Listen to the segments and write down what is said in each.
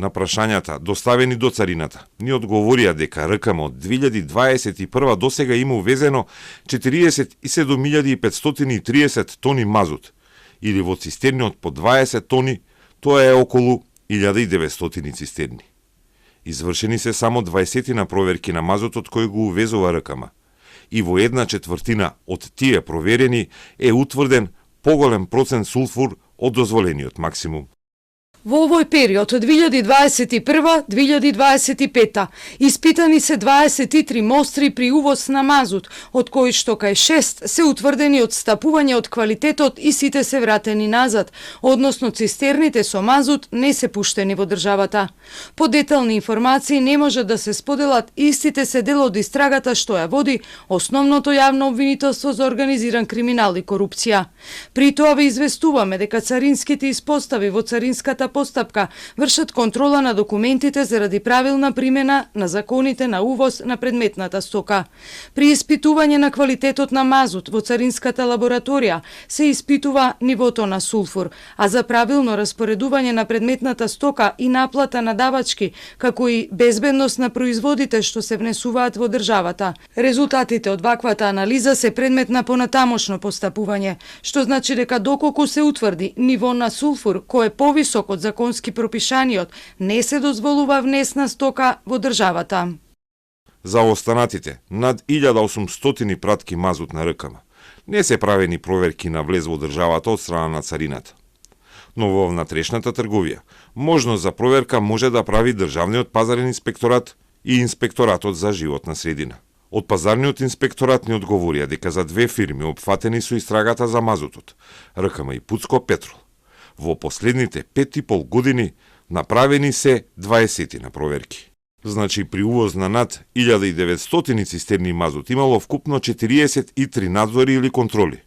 На прашањата доставени до царината, ни одговорија дека РКМ од 2021 досега има увезено 47.530 тони мазут, или во цистерни од по 20 тони, тоа е околу 1900 цистерни. Извршени се само 20 на проверки на мазутот кој го увезува РКМ, и во 1/4 од тие проверени е утврден поголем процент сулфур од дозволениот максимум. Во овој период, 2021-2025, испитани се 23 мостри при увоз на мазут, од кои што кај 6 се утврдени одстапување од квалитетот и сите се вратени назад, односно цистерните со мазут не се пуштени во државата. По детални информации не може да се споделат, истите се дел од истрагата што ја води основното јавно обвинителство за организиран криминал и корупција. При тоа ве известуваме дека царинските испостави во царинската постапка вршат контрола на документите заради правилна примена на законите на увоз на предметната стока. При испитување на квалитетот на мазут во царинската лабораторија се испитува нивото на сулфур, а за правилно распоредување на предметната стока и наплата на давачки, како и безбедност на производите што се внесуваат во државата. Резултатите од ваквата анализа се предмет на понатамошно постапување, што значи дека доколку се утврди ниво на сулфур кој е повисок од законски пропишаниот, не се дозволува внес на стока во државата. За останатите, над 1800 пратки мазут на РКМ, не се правени проверки на влез во државата од страна на царината. Но во внатрешната трговија, можност за проверка може да прави Државниот пазарен инспекторат и Инспекторатот за животна средина. Од пазарниот инспекторат ни одговорија дека за две фирми опфатени со истрагата за мазутот, РКМ и Пуцко Петрол, во последните 5,5 години направени се 20 на проверки. Значи при увоз на над 1900 цистерни мазут имало вкупно 43 надзори или контроли,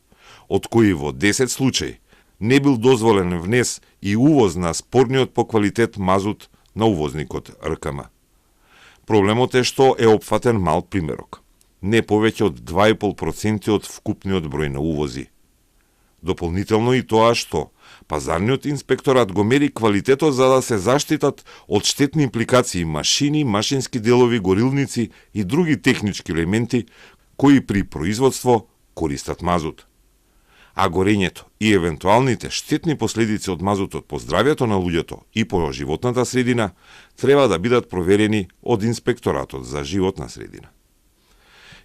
од кои во 10 случаи не бил дозволен внес и увоз на спорниот по квалитет мазут на увозникот РКМ. Проблемот е што е опфатен мал примерок, не повеќе од 2,5% од вкупниот број на увози. Дополнително и тоа што пазарниот инспекторат го мери квалитетот за да се заштитат од штетни импликации машини, машински делови, горилници и други технички елементи кои при производство користат мазут. А горењето и евентуалните штетни последици од мазутот по здравјето на луѓето и по животната средина треба да бидат проверени од Инспекторатот за животна средина.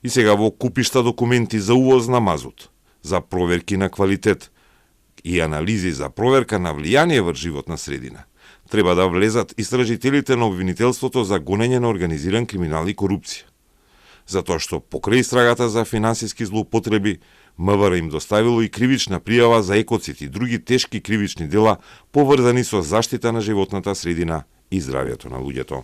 И сега во купишта документи за увоз на мазут, за проверки на квалитет и анализи за проверка на влијание врз животна средина, треба да влезат истражителите на обвинителството за гонење на организиран криминал и корупција. Затоа што покрај истрагата за финансиски злоупотреби, МВР им доставило и кривична пријава за екоцид и други тешки кривични дела поврзани со заштита на животната средина и здравјето на луѓето.